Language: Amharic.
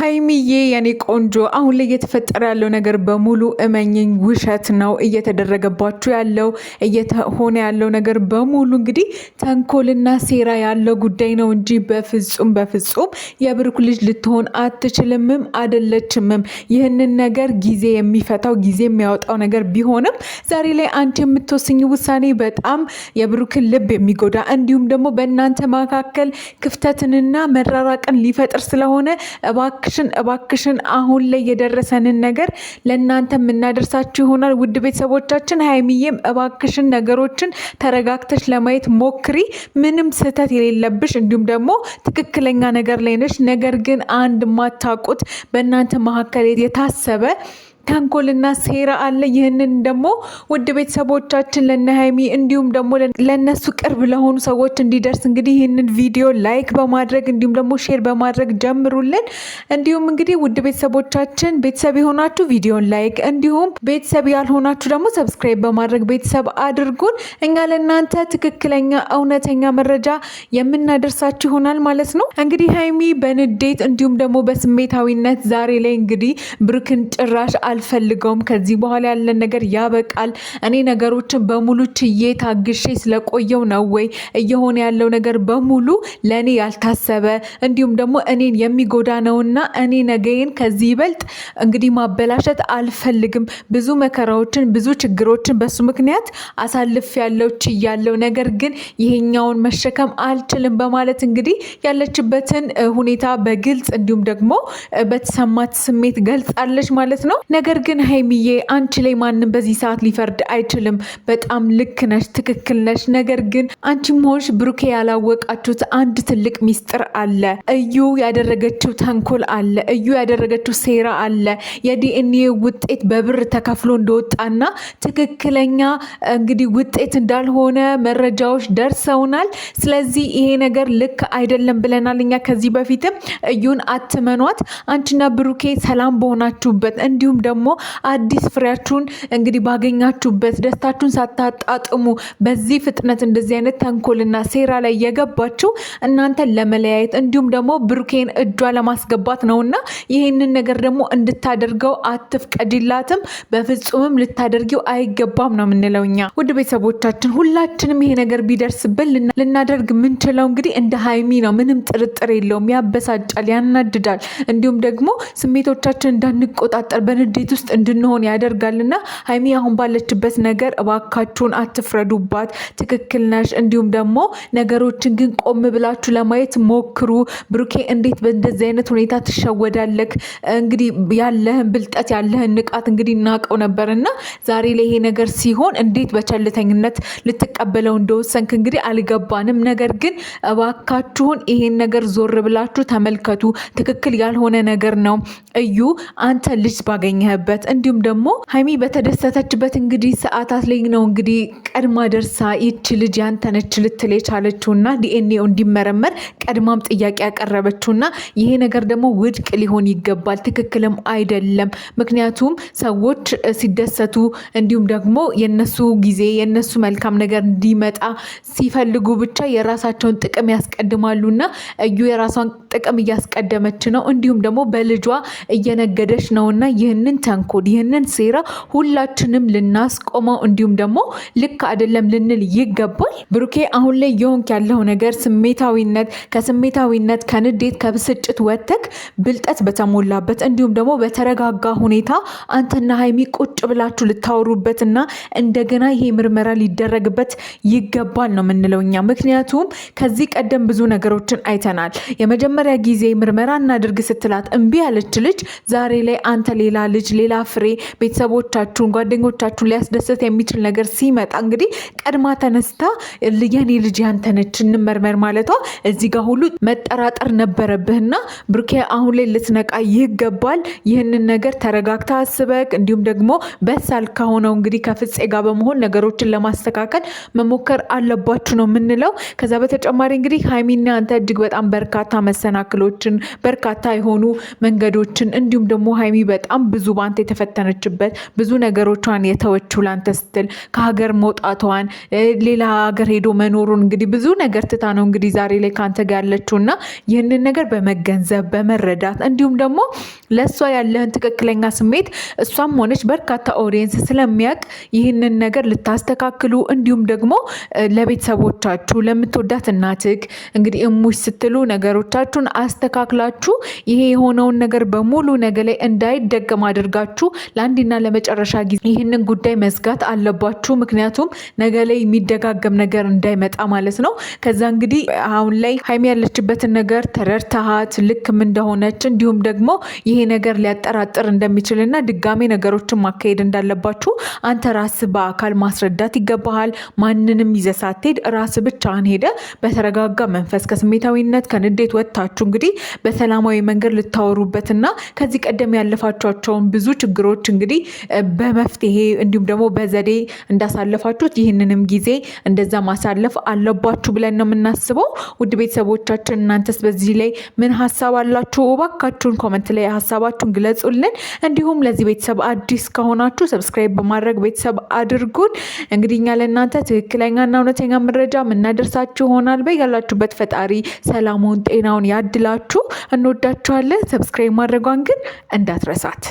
ሀይሚዬ የኔ ቆንጆ አሁን ላይ እየተፈጠረ ያለው ነገር በሙሉ እመኝኝ ውሸት ነው። እየተደረገባችሁ ያለው እየሆነ ያለው ነገር በሙሉ እንግዲህ ተንኮልና ሴራ ያለው ጉዳይ ነው እንጂ በፍጹም በፍጹም የብሩክ ልጅ ልትሆን አትችልምም አደለችምም። ይህንን ነገር ጊዜ የሚፈታው ጊዜ የሚያወጣው ነገር ቢሆንም ዛሬ ላይ አንቺ የምትወስኝ ውሳኔ በጣም የብሩክን ልብ የሚጎዳ እንዲሁም ደግሞ በእናንተ መካከል ክፍተትንና መራራቅን ሊፈጥር ስለሆነ እባክሽን እባክሽን አሁን ላይ የደረሰንን ነገር ለእናንተ የምናደርሳችሁ ይሆናል። ውድ ቤተሰቦቻችን፣ ሀይሚዬም እባክሽን ነገሮችን ተረጋግተሽ ለማየት ሞክሪ። ምንም ስህተት የሌለብሽ እንዲሁም ደግሞ ትክክለኛ ነገር ላይ ነሽ። ነገር ግን አንድ ማታውቁት በእናንተ መካከል የታሰበ ተንኮልና ሴራ አለ። ይህንን ደግሞ ውድ ቤተሰቦቻችን ለነ ሀይሚ እንዲሁም ደግሞ ለእነሱ ቅርብ ለሆኑ ሰዎች እንዲደርስ እንግዲህ ይህንን ቪዲዮ like በማድረግ እንዲሁም ደግሞ share በማድረግ ጀምሩልን። እንዲሁም እንግዲህ ውድ ቤተሰቦቻችን ቤተሰብ የሆናችሁ ቪዲዮን like እንዲሁም ቤተሰብ ያልሆናችሁ ደግሞ subscribe በማድረግ ቤተሰብ አድርጉን። እኛ ለእናንተ ትክክለኛ እውነተኛ መረጃ የምናደርሳችሁ ይሆናል ማለት ነው። እንግዲህ ሀይሚ በንዴት እንዲሁም ደግሞ በስሜታዊነት ዛሬ ላይ እንግዲህ ብሩክን ጭራሽ አልፈልገውም። ከዚህ በኋላ ያለን ነገር ያበቃል። እኔ ነገሮችን በሙሉ ችዬ ታግሼ ስለቆየው ነው ወይ እየሆነ ያለው ነገር በሙሉ ለእኔ ያልታሰበ እንዲሁም ደግሞ እኔን የሚጎዳ ነውና እኔ ነገዬን ከዚህ ይበልጥ እንግዲህ ማበላሸት አልፈልግም። ብዙ መከራዎችን ብዙ ችግሮችን በሱ ምክንያት አሳልፍ ያለው ችያለው፣ ነገር ግን ይሄኛውን መሸከም አልችልም በማለት እንግዲህ ያለችበትን ሁኔታ በግልጽ እንዲሁም ደግሞ በተሰማት ስሜት ገልጻለች ማለት ነው። ነገር ግን ሀይሚዬ አንቺ ላይ ማንም በዚህ ሰዓት ሊፈርድ አይችልም። በጣም ልክ ነሽ፣ ትክክል ነሽ። ነገር ግን አንቺም ሆንሽ ብሩኬ ያላወቃችሁት አንድ ትልቅ ሚስጥር አለ። እዩ ያደረገችው ተንኮል አለ። እዩ ያደረገችው ሴራ አለ። የዲኤንኤ ውጤት በብር ተከፍሎ እንደወጣና ትክክለኛ እንግዲህ ውጤት እንዳልሆነ መረጃዎች ደርሰውናል። ስለዚህ ይሄ ነገር ልክ አይደለም ብለናል እኛ ከዚህ በፊትም እዩን አትመኗት። አንቺና ብሩኬ ሰላም በሆናችሁበት እንዲሁም ደግሞ አዲስ ፍሬያችሁን እንግዲህ ባገኛችሁበት ደስታችሁን ሳታጣጥሙ በዚህ ፍጥነት እንደዚህ አይነት ተንኮልና ሴራ ላይ የገባችሁ እናንተን ለመለያየት እንዲሁም ደግሞ ብሩኬን እጇ ለማስገባት ነውና ይህንን ነገር ደግሞ እንድታደርገው አትፍቀጂላትም። በፍጹምም ልታደርጊው አይገባም ነው የምንለው እኛ። ውድ ቤተሰቦቻችን ሁላችንም ይሄ ነገር ቢደርስብን ልናደርግ የምንችለው እንግዲህ እንደ ሀይሚ ነው። ምንም ጥርጥር የለውም። ያበሳጫል፣ ያናድዳል። እንዲሁም ደግሞ ስሜቶቻችን እንዳንቆጣጠር በንዴት ውስጥ እንድንሆን ያደርጋልና ሀይሚ አሁን ባለችበት ነገር እባካችሁን አትፍረዱባት። ትክክል ነሽ። እንዲሁም ደግሞ ነገሮችን ግን ቆም ብላችሁ ለማየት ሞክሩ። ብሩኬ እንዴት በእንደዚህ አይነት ሁኔታ ትሸወዳለክ? እንግዲህ ያለህን ብልጠት ያለህን ንቃት እንግዲህ እናውቀው ነበር እና ዛሬ ላይ ይሄ ነገር ሲሆን እንዴት በቸልተኝነት ልትቀበለው እንደወሰንክ እንግዲህ አልገባንም። ነገር ግን እባካችሁን ይሄን ነገር ዞር ብላችሁ ተመልከቱ። ትክክል ያልሆነ ነገር ነው። እዩ አንተ ልጅ ባገኘህበት እንዲሁም ደግሞ ሀይሚ በተደሰተችበት እንግዲህ ሰዓታት ላይ ነው እንግዲህ ቀድማ ደርሳ ይቺ ልጅ ያንተ ነች ልትል የቻለችውና ዲኤንኤው እንዲመረመር ቀድማም ጥያቄ ያቀረበችውና ይሄ ነገር ደግሞ ውድቅ ሊሆን ይገባል፣ ትክክልም አይደለም። ምክንያቱም ሰዎች ሲደሰቱ እንዲሁም ደግሞ የነሱ ጊዜ የነሱ መልካም ነገር እንዲመጣ ሲፈልጉ ብቻ የራሳቸውን ጥቅም ያስቀድማሉና እዩ የራሷን ጥቅም እያስቀደመች ነው፣ እንዲሁም ደግሞ በልጇ እየነገደች ነውና ይህንን ተንኮል ይህንን ሴራ ሁላችንም ልናስቆመው እንዲሁም ደግሞ ልክ አይደለም ልንል ይገባል። ብሩኬ አሁን ላይ የሆንክ ያለው ነገር ስሜታዊነት፣ ከስሜታዊነት ከንዴት ከብስጭት ወጥተክ ብልጠት በተሞላበት እንዲሁም ደግሞ በተረጋጋ ሁኔታ አንተና ሀይሚ ቁጭ ብላችሁ ልታወሩበትና እንደገና ይሄ ምርመራ ሊደረግበት ይገባል ነው የምንለው እኛ። ምክንያቱም ከዚህ ቀደም ብዙ ነገሮችን አይተናል። የመጀመሪያ ጊዜ ምርመራ እናድርግ ስትላት እምቢ ያለች ልጅ ዛሬ ላይ አንተ ሌላ ልጅ ሌላ ፍሬ ቤተሰቦቻችሁን ጓደኞቻችሁን ሊያስደስት የሚችል ነገር ሲመጣ እንግዲህ ቀድማ ተነስታ የኔ ልጅ ያንተ ነች እንመርመር ማለቷ እዚህ ጋር ሁሉ መጠራጠር ነበረብህና ብሩኬ አሁን ላይ ልትነቃ ይገባል። ይህንን ነገር ተረጋግታ አስበክ እንዲሁም ደግሞ በሳል ከሆነው እንግዲህ ከፍፄ ጋር በመሆን ነገሮችን ለማስተካከል መሞከር አለባችሁ ነው የምንለው። ከዛ በተጨማሪ እንግዲህ ሀይሚና አንተ እጅግ በጣም በርካታ መሰናክሎችን በርካታ የሆኑ መንገዶችን እንዲሁም ደግሞ ሀይሚ በጣም ብዙ በአንተ የተፈተነችበት፣ ብዙ ነገሮቿን የተወችው ለአንተ ስትል፣ ከሀገር መውጣቷን፣ ሌላ ሀገር ሄዶ መኖሩን እንግዲህ ብዙ ነገር ትታ ነው እንግዲህ ዛሬ ላይ ከአንተ ጋር ያለችው። እና ይህንን ነገር በመገንዘብ፣ በመረዳት፣ እንዲሁም ደግሞ ለእሷ ያለህን ትክክለኛ ስሜት እሷም ሆነች በርካታ audience ስለሚያውቅ ይህንን ነገር ልታስተካክሉ፣ እንዲሁም ደግሞ ለቤተሰቦቻችሁ፣ ለምትወዳት እናትህ እንግዲህ እሙሽ ስትሉ ነገሮቻችሁን አስተካክላችሁ፣ ይሄ የሆነውን ነገር በሙሉ ነገ ላይ እንዳይደገም አድርጋችሁ ለአንዴና ለመጨረሻ ጊዜ ይህንን ጉዳይ መዝጋት አለባችሁ። ምክንያቱም ነገ ላይ የሚደጋገም ነገር እንዳይመጣ ማለት ነው። ከዛ እንግዲህ አሁን ላይ ሀይሚ ያለችበትን ነገር ተረድተሃት ልክም እንደሆነች፣ እንዲሁም ደግሞ ይሄ ነገር ሊያጠራጥር እንደሚችልና ድጋሜ ነገሮችን ማካሄድ እንዳለባችሁ አንተ ራስህ በአካል ማስረዳት ይገባሃል። ማንንም ይዘህ ሳትሄድ ራስህ ብቻህን ሄደህ በተረጋጋ መንፈስ፣ ከስሜታዊነት፣ ከንዴት ወጥታችሁ እንግዲህ በሰላማዊ መንገድ ልታወሩበትና ከዚህ ቀደም ያለፋችኋቸውን ብዙ ችግሮች እንግዲህ በመፍትሄ እንዲሁም ደግሞ በዘዴ እንዳሳለፋችሁት ይህንንም ጊዜ እንደዛ ማሳለፍ አለባችሁ ብለን ነው የምናስበው። ውድ ቤተሰቦቻችን፣ እናንተስ በዚህ ላይ ምን ሀሳብ አላችሁ? እባካችሁን comment ላይ ሀሳባችሁን ግለጹልን። እንዲሁም ለዚህ ቤተሰብ አዲስ ከሆናችሁ subscribe በማድረግ ቤተሰብ አድርጉን። እንግዲህ እኛ ለእናንተ ትክክለኛና እውነተኛ መረጃ የምናደርሳችሁ ይሆናል። በያላችሁበት ፈጣሪ ሰላሙን ጤናውን ያድላችሁ። እንወዳችኋለን። Subscribe ማድረጓን ግን እንዳትረሳት።